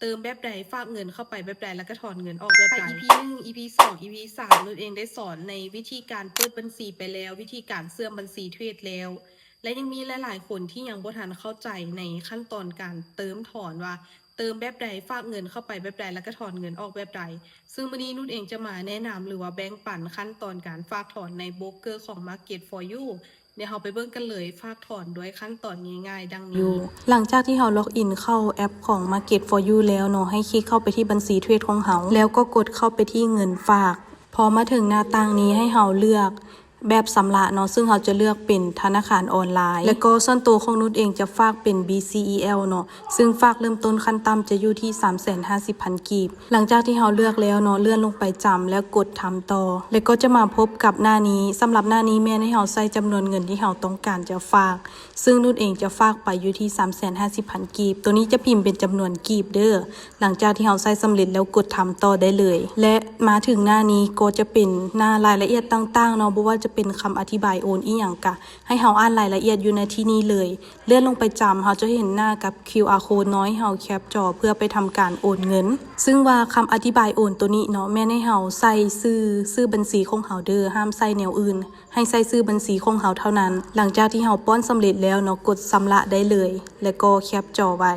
ເຕີມແບບໃດ ຝາກເງິນເຂົ້າໄປແບບໃດ ແລ້ວກໍຖອນເງິນອອກແບບໃດ. ອີພີໜຶ່ງ ອີພີສອງ ອີພີສາມ ນຸດເອງໄດ້ສອນໃນວິທີການເປີດບັນຊີໄປແລ້ວ, ວິທີການເຊື່ອມບັນຊີເທຣດແລ້ວ ແລະ ຍັງມີຫຼາຍໆຄົນທີ່ຍັງບໍ່ທັນເຂົ້າໃຈໃນຂັ້ນຕອນການເຕີມຖອນວ່າ ເຕີມແບບໃດ ຝາກເງິນເຂົ້າໄປແບບໃດ ແລ້ວກໍຖອນເງິນອອກແບບໃດ. ຊຶ່ງມື້ນີ້ນຸດເອງຈະມາແນະນຳ ຫຼືວ່າແບ່ງປັນຂັ້ນຕອນການຝາກຖອນໃນໂບຣກເກີຂອງ Market for You. ດຽວເຮົາໄປເບິ່ງກັນເລີຍ, ຝາກຖອນດ້ວຍຂັ້ນຕອນງ່າຍໆດັ່ງນີ້. ຫຼັງຈາກທີ່ເຮົາລັອກອິນເຂົ້າແອັບຂອງ Market for You ແລ້ວເນາະ, ໃຫ້ຄລິກເຂົ້າໄປທີ່ບັນຊີເທຣດຂອງເຮົາ ແລ້ວກໍກົດເຂົ້າໄປທີ່ເງິນຝາກ. ພໍມາເຖິງໜ້າຕ່າງນີ້ ໃຫ້ເຮົາເລືອກແບບຊຳລະເນາະ, ຊຶ່ງເຮົາຈະເລືອກເປັນທະນາຄານອອນລາຍ ແລະກໍສ່ວນໂຕຂອງນຸດເອງຈະຝາກເປັນ BCEL ເນາະ, ຊຶ່ງຝາກເລີ່ມຕົ້ນຂັ້ນຕ່ຳຈະຢູ່ທີ່ສາມແສນຫ້າສິບພັນກີບ. ຫຼັງຈາກທີ່ເຮົາເລືອກແລ້ວເນາະ, ເລື່ອນລົງໄປຈຳ ແລ້ວກົດທຳຕໍ່ ແລ້ວກໍຈະມາພົບກັບໜ້ານີ້. ສຳລັບໜ້ານີ້ແມ່ນໃຫ້ເຮົາໃສ່ຈຳນວນເງິນທີ່ເຮົາຕ້ອງການຈະຝາກ, ຊຶ່ງນຸດເອງຈະຝາກໄປຢູ່ທີ່ສາມແສນຫ້າສິບພັນກີບ. ໂຕນີ້ຈະພິມເປັນຈຳນວນກີບເດີ້. ຫຼັງຈາກທີ່ເຮົາໃສ່ສຳເລັດແລ້ວ ກົດທຳຕໍ່ໄດ້ເລີຍ ແລະ ມາເຖິງໜ້ານີ້ກໍຈະເປັນໜ້າລາຍລະອຽດຕ່າງໆເນາະ, ບໍ່ວ່າຈະເປັນຄຳອະທິບາຍໂອນອີ່ຫຍັງ ກະໃຫ້ເຮົາອ່ານລາຍລະອຽດຢູ່ໃນທີ່ນີ້ເລີຍ. ເລື່ອນລົງໄປຈຳ ເຮົາຈະເຫັນໜ້າກັບ QR code ເນາະ, ໃຫ້ເຮົາແຄບຈໍເພື່ອໄປທຳການໂອນເງິນ. ຊຶ່ງວ່າຄຳອະທິບາຍໂອນໂຕນີ້ເນາະ ແມ່ນໃຫ້ເຮົາໃສ່ຊື່ ຊື່ບັນຊີຂອງເຮົາເດີ້, ຫ້າມໃສ່ແນວອື່ນ, ໃຫ້ໃສ່ຊື່ບັນຊີຂອງເຮົາເທົ່ານັ້ນ. ຫຼັງຈາກທີ່ເຮົາປ້ອນສຳເລັດແລ້ວເນາະ, ກົດຊຳລະໄດ້ເລີຍ ແລະກໍແຄບຈໍໄວ້.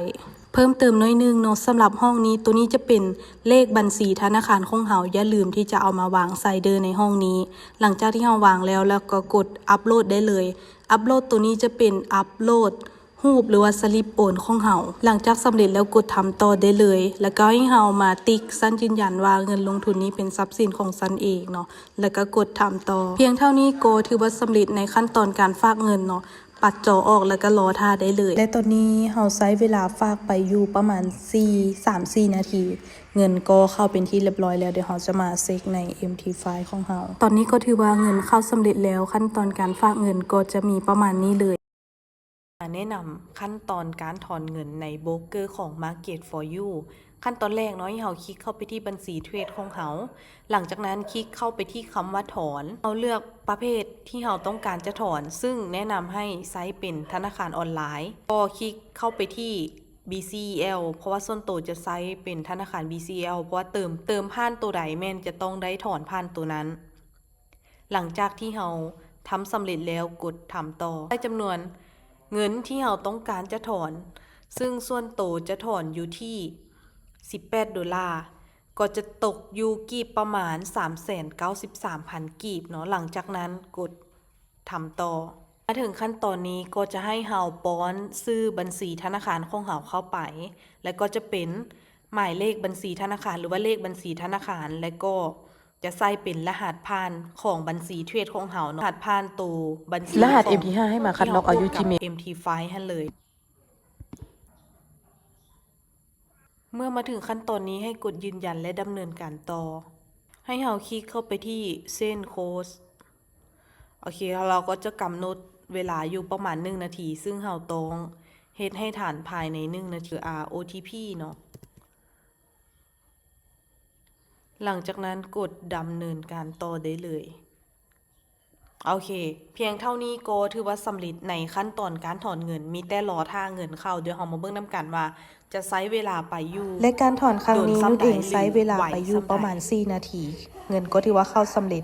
ເພີ່ມເຕີມໜ້ອຍໜຶ່ງເນາະ, ສຳລັບຫ້ອງນີ້ ໂຕນີ້ຈະເປັນເລກບັນຊີທະນາຄານຂອງເຮົາ, ຢ່າລືມທີ່ຈະເອົາມາວາງໃສ່ເດີ້ໃນຫ້ອງນີ້. ຫຼັງຈາກທີ່ເຮົາວາງແລ້ວ ແລ້ວກໍກົດອັບໂຫຼດໄດ້ເລີຍ. ອັບໂຫຼດໂຕນີ້ຈະເປັນອັບໂຫຼດຮູບ ຫຼືວ່າສະລິບໂອນຂອງເຮົາ. ຫຼັງຈາກສຳເລັດແລ້ວ ກົດທຳຕໍ່ໄດ້ເລີຍ ແລ້ວກໍໃຫ້ເຮົາມາຕິກຊັ້ນຢືນຢັນວ່າເງິນລົງທຶນນີ້ເປັນຊັບສິນຂອງຊັ້ນເອງເນາະ, ແລ້ວກໍກົດທຳຕໍ່. ພຽງເທົ່ານີ້ກໍຖືວ່າສຳເລັດໃນຂັ້ນຕອນການຝາກເງິນເນາະ. ປັດຈໍອອກແລ້ວກໍລໍຖ້າໄດ້ເລີຍ. ແລະຕອນນີ້ເຮົາໃຊ້ເວລາຝາກໄປຢູ່ປະມານສີ່ ສາມສີ່ນາທີ, ເງິນກໍເຂົ້າເປັນທີ່ຮຽບຮ້ອຍແລ້ວ. ດຽວເຮົາຈະມາເຊັກໃນ MT File ຂອງເຮົາ. ຕອນນີ້ກໍຖືວ່າເງິນເຂົ້າສຳເລັດແລ້ວ, ຂັ້ນຕອນການຝາກເງິນກໍຈະມີປະມານນີ້ເລີຍ. ມາແນະນຳຂັ້ນຕອນການຖອນເງິນໃນໂບຣກເກີຂອງ Market for You. ຂັ້ນຕອນແລກເນາະ, ໃຫ້ເຮົາຄລິກເຂົ້າໄປທີ່ບັນຊີເທຣດຂອງເຮົາ. ຫຼັງຈາກນັ້ນຄລິກເຂົ້າໄປທີ່ຄຳວ່າຖອນ. ເຮົາເລືອກປະເພດທີ່ເຮົາຕ້ອງການຈະຖອນ, ຊຶ່ງແນະນຳໃຫ້ໃຊ້ເປັນທະນາຄານອອນລາຍ. ກໍຄລິກເຂົ້າໄປທີ່ BCEL ເພາະວ່າສ່ວນໂຕຈະໃຊ້ເປັນທະນາຄານ BCEL ເພາະວ່າເຕີມ, ເຕີມຜ່ານໂຕໃດແມ່ນຈະຕ້ອງໄດ້ຖອນຜ່ານໂຕນັ້ນ. ຫຼັງຈາກທີ່ເຮົາທຳສຳເລັດແລ້ວ ກົດທຳຕໍ່. ໃສ່ຈຳນວນເງິນທີ່ເຮົາຕ້ອງການຈະຖອນ, ຊຶ່ງສ່ວນໂຕຈະຖອນຢູ່ທີ່ສິບແປດໂດລາ, ກໍຈະຕົກຢູ່ກີບປະມານສາມແສນເກົ້າສິບສາມພັນກີບເນາະ. ຫຼັງຈາກນັ້ນກົດທຳຕໍ່. ມາເຖິງຂັ້ນຕອນນີ້ກໍຈະໃຫ້ເຮົາປ້ອນຊື່ບັນຊີທະນາຄານຂອງເຮົາເຂົ້າໄປ, ແລ້ວກໍຈະເປັນໝາຍເລກບັນຊີທະນາຄານ ຫຼືວ່າເລກບັນຊີທະນາຄານ, ແລ້ວກໍ ຈະໃສ່ເປັນລະຫັດຜ່ານຂອງບັນຊີເທຣດຂອງເຮົາເນາະ, ລະຫັດຜ່ານໂຕບັນຊີ ລະຫັດ ເອັມທີຫ້າ ໃຫ້ມາຄັດລອກເອົາຢູ່ Gmail ເອັມທີໄຟຫັ້ນເລີຍ. ເມື່ອມາເຖິງຂັ້ນຕອນນີ້ ໃຫ້ກົດຢືນຢັນ ແລະ ດຳເນີນການຕໍ່. ໃຫ້ເຮົາຄລິກເຂົ້າໄປທີ່ Send Code. ໂອເຄ, ເຮົາກໍຈະກຳນົດເວລາຢູ່ປະມານໜຶ່ງນາທີ, ຊຶ່ງເຮົາຕ້ອງເຮັດໃຫ້ທັນພາຍໃນໜຶ່ງນາທີ, ໂອທີພີ ເນາະ. ຫຼັງຈາກນັ້ນກົດດຳເນີນການຕໍ່ໄດ້ເລີຍ. ໂອເຄ, ພຽງເທົ່ານີ້ກໍຖືວ່າສຳເລັດໃນຂັ້ນຕອນການຖອນເງິນ, ມີແຕ່ລໍຖ້າເງິນເຂົ້າ. ດຽວເຮົາມາເບິ່ງນຳກັນວ່າຈະໃຊ້ເວລາໄປຢູ່ ແລະ ການຖອນຄັ້ງນີ້ ນຸດເອງໃຊ້ເວລາໄປຢູ່ປະມານສີ່ນາທີ, ເງິນກໍຖືວ່າເຂົ້າສຳເລັດ.